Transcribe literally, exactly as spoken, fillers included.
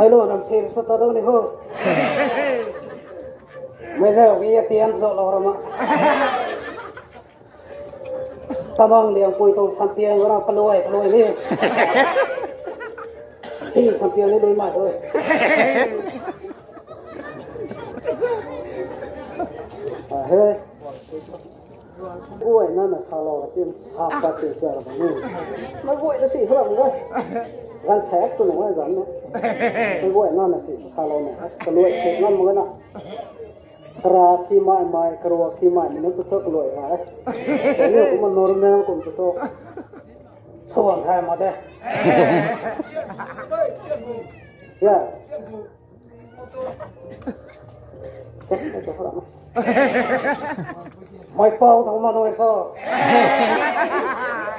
Ai lo nam sir sa ta dou ni ho. Mei zau ki ya tian lo lo rama. Tamang liang pui tong sampiang ra kaluai kaluai ni. Hi sampiang ni lui mai oi. Ah, he. Guay na na sa lo tin ha pa ti cha ra ni. Ma guay na si hram ga. Gan sa tu no gan na. Ma guay na na si sa lo na. Kaluai se ngam ga na. Kara si mai mai, karua si mai, minute tu thok luai hai. Ni kuma normal kum tu thok. Suan hai ma de. Ya. Mai pau tu ma noi so.